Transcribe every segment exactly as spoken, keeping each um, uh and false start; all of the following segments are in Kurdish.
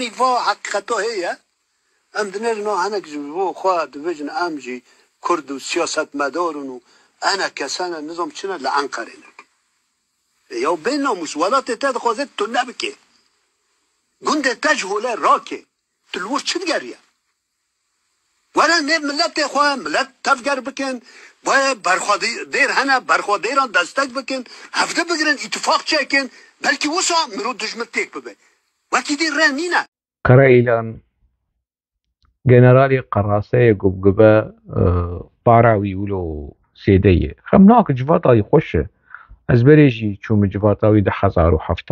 Nîva heqîqeta heye. Em dinêrin a hinek ji bo xwe dibêjin em jî Kurd û siyasetmedar in û ene kesene nizam çi ne li Enqerê ne. E, ya bê namûs, welatê te dixwaze tu nebikê. Gundê te ji hole rake. Tu li wir çi digeriye? Were nêv miletê xwe, milet tevger bikin, were berxwedêr hene, berxwedêran destek bikin, hevdi bigirin, îtifaq çêkin, belkî wisa mirov dijmin têk bibe. Wekî dî rê nîne. Kara Îlan, generalê qeraseyê gubgibe, e, para wî wilo sêde ye. Xem nake, civata wî xweş e. Ez berê jî çûme civata wî du hezar û heft.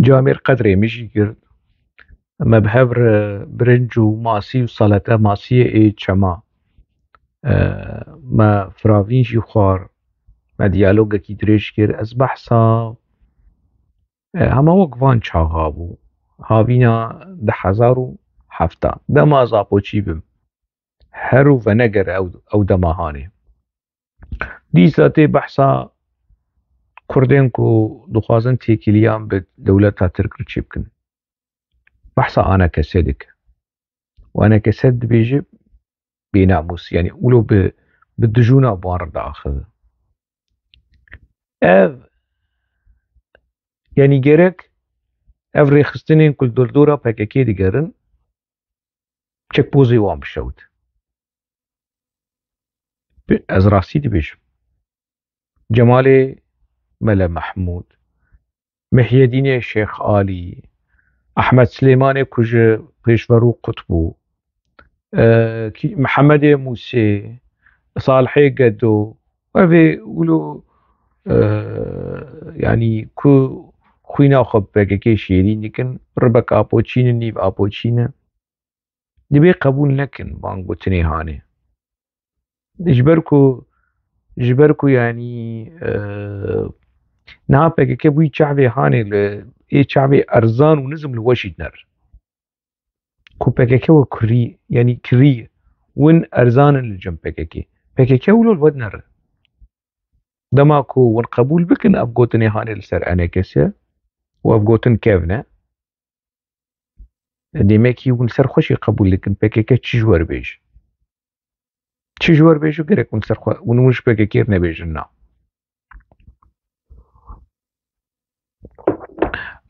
Camêr qedrê min jî girt. Me bi hev re birinc û masî û salete masiyê ê çema, e, me firavîn jî xwar. Me diyalogekî dirêj kir. Ez behsa, e, hema wek van çaxa bû. Havîna du hezar û heft. Dema ez apoçî bim. Her û veneger ew, ew dema hanê. Dîsa tê behsa Kurdên ku dixwazin têkiliyan bi dewleta Tirk re çêbikin. Behsa anekese dike. Û anekese dibêje bênamûs, yanî wilo bi, bi dijûna bi wan re diaxive. Ev, yanî gerek ev rêxistinên ku li dordora P K K digerin, çek pozê wan bişewit. Bi-, ez rastî dibêjim. Cemalê Mele Mehmûd, Mihyedînê Şêx Alî, Ehmed Silêmanê ku ji pêşverû qut bû, e, kî-, Mihemedê Mûsê, Salihê Gedo, ev ê wilo, e, yanî ku xwîna xwe bi P K K şêrîn dikin, ribek apo çî ne, nîv apo çî ne. Divê qebûl nekin van gotinê hanê. Ji ber ku, ji ber ku yanî, e, niha P K K bûyî çavê hanê li, ê çavê erzan û nizm li we jî diner. Ku P K K we kurî, yanî kirî, win erzan in li cem P K K. P K K wilo li we dinere. Dema ku win qebûl bikin ev gotinê hanê li ser enekese û ev gotin kevn e, demekî hûn li ser xwe jî qebûl dikin, P K K çi ji we re bêje. Çi ji we re bêje, gerek hûn li ser xwe, hûn, hûn ji P K K re nebêjin na.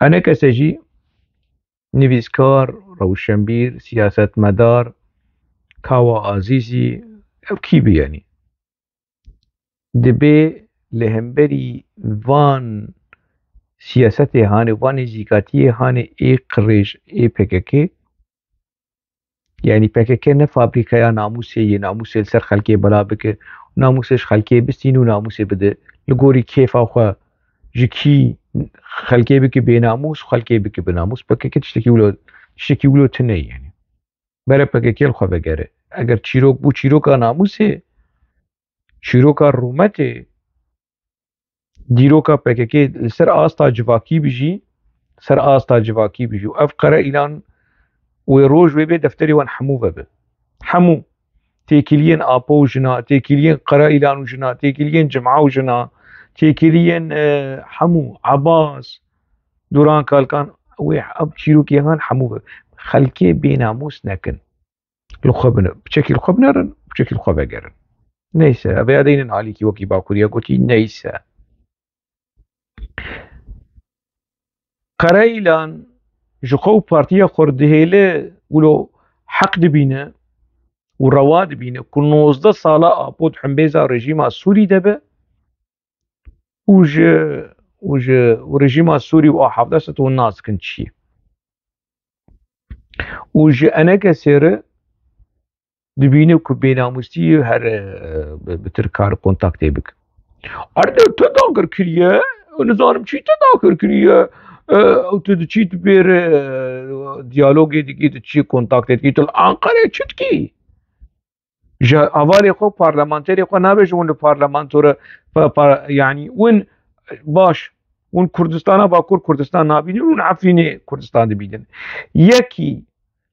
Enekese jî nivîskar, rewşenbîr, siyasetmedar, Kawa Azîzî, ew kî bi yanî? Dibê li hemberî van siyasetê hanê, van nêzîkatiyê hanê ê qirêj ê P K K, yanî P K K ne fabrîkaya namûsê ye, namûsê li ser xelkê bela bike, namûsê ji xelkê bistîne û namûsê bide. Li gorî kêfa xwe ji kî xelkê bike bênamûs, xelkê bike binamûs. P K K tiştekî wilo, tiştekî wilo tune ye yanî. Bere P K K li xwe vegere. Eger çîrok bû çîroka namûsê, çîroka rûmetê, dîroka P K K li ser asta civakî bijî, ser asta civakî bijî. Û ev Qere Îlan wê roj wê bê defterê wan hemû vebe. Hemû. Têkiliyên Apo û jina, têkiliyên Qere Îlan û jina, têkiliyên Cima û jina, têkiliyên, e, hemû, Ebas, Duran Kalkan, wê ev çîrokê han hemû vebe. Xelkê bênamûs nekin. Li xwe bine-, piçekî li xwe binerin, piçekî li xwe vegerin. Neyse, ev ya deynin alîkî wekî Bakuriya gotî, neyse. Qere Îlan ji xwe û partiya xwe re dihêle wilo heq dibîne û rewa dibîne ku nozdeh sala Apo di hembêza rejîma Sûrî de be û ji, û ji, û rejîma Sûrî û A hevdeh sed hûn nas dikin çi ye. Û ji enekesê re dibîne ku bênamûstî ye, her, e, bi, bi tir kar kontaktê bike. Erdê te dagir kiriye, nizanim çi te dagir kiriye, e, ew tu diçî dibêre, e, diyalogê dikî, tu çi kontaktê dikî, tu li Anqerê çi dikî? Ji hevalê xwe, parlamenterê xwe nabêje hûn li parlamento re, pa-, pa-, yanî hûn baş, hûn Kurdistana Bakur Kurdistan nabînin, hûn Efrînê Kurdistan dibînin. Yekî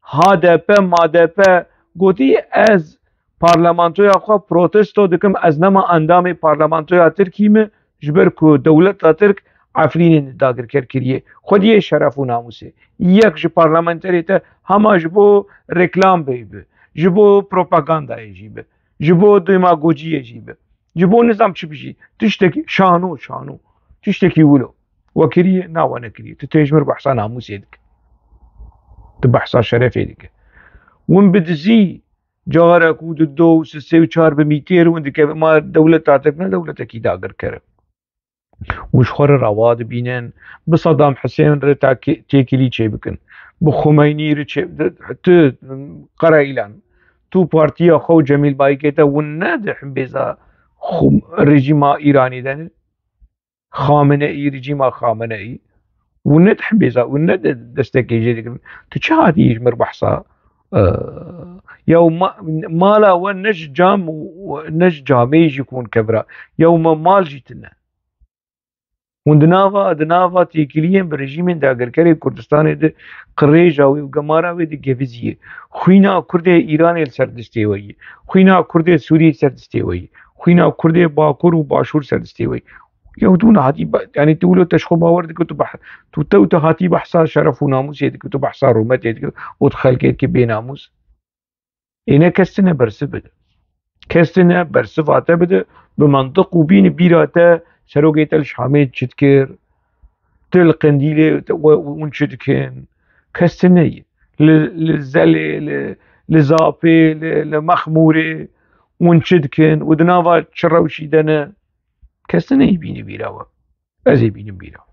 H D P, M D P gotî, ez parlamentoya xwe protesto dikim, ez nema endamê parlamentoya Tirkî me, ji ber ku dewleta Tirk Efrînê dagirker kiriye. Xwediyê şeref û namûsê. Yek ji parlamenterê te hema ji bo reklam bê bi, ji bo propagandayê jî bi, ji bo demagogiyê jî bi, ji bo nizam çi bijî. Tiştekî şano, şano. Tiştekî wilo. We kiriye, na we nekiriye. Tu tê ji mir behsa namûsê dike. Tu behsa şerefê dike. Win bi dizî, carek û di do û sisê û çar bi mîtêr win dikeve, ma dewleta te ne dewletekî dagirker e. Û ji xwe re rewa dibînin, bi Saddam Husên re takî-, têkilî çêbikin, bi Xumeynî re çê-, tu, Qereîlan, tu partiya xwe û Cemîl Bayikê te win ne di himbêza xu-, rejîma Îranê de ne. Xameneî, rejîma Xameneî, win ne di himbêza, win ne di destekê jê dikirin. Tu çi hatî ji mir behsa, e, ya ma-, mala we ne ji cam û ne ji camê jî hûn kevra. Ya me mal jî tine. Hûn di nava, di nava têkiliyên bi rejîmên dagirkerê Kurdistanê de qirêja wê û gemara wê de gevizî ye. Xwîna Kurdê Îranê li ser distê we ye. Xwîna Kurdê Sûrî li ser distê we ye. Xwîna Kurdê Bakur û Başûr li ser distê we ye. Ya tu hatî ba-, yanî tu wilo te ji xwe bawer dike, tu bah-, tu te û te hatî behsa şeref û namûsê dike, tu behsa rûmetê dike û tu xelkê dike bênamûs. Ê ne kes tine bersiv bide. Kes tine bersiva te bide, bi mantiq û bînî bîra te, serokê te li Şamê çi dikir, tu li Qendîlê te, we, hûn çi dikin? Kes tine ye. Li, li Zelê, li, li Zapê, li, li Mexmûrê hûn çi dikin? Û di nava çi rewşî de ne? Kes tine yê bînî bîra we. Ez ê bînim bîra.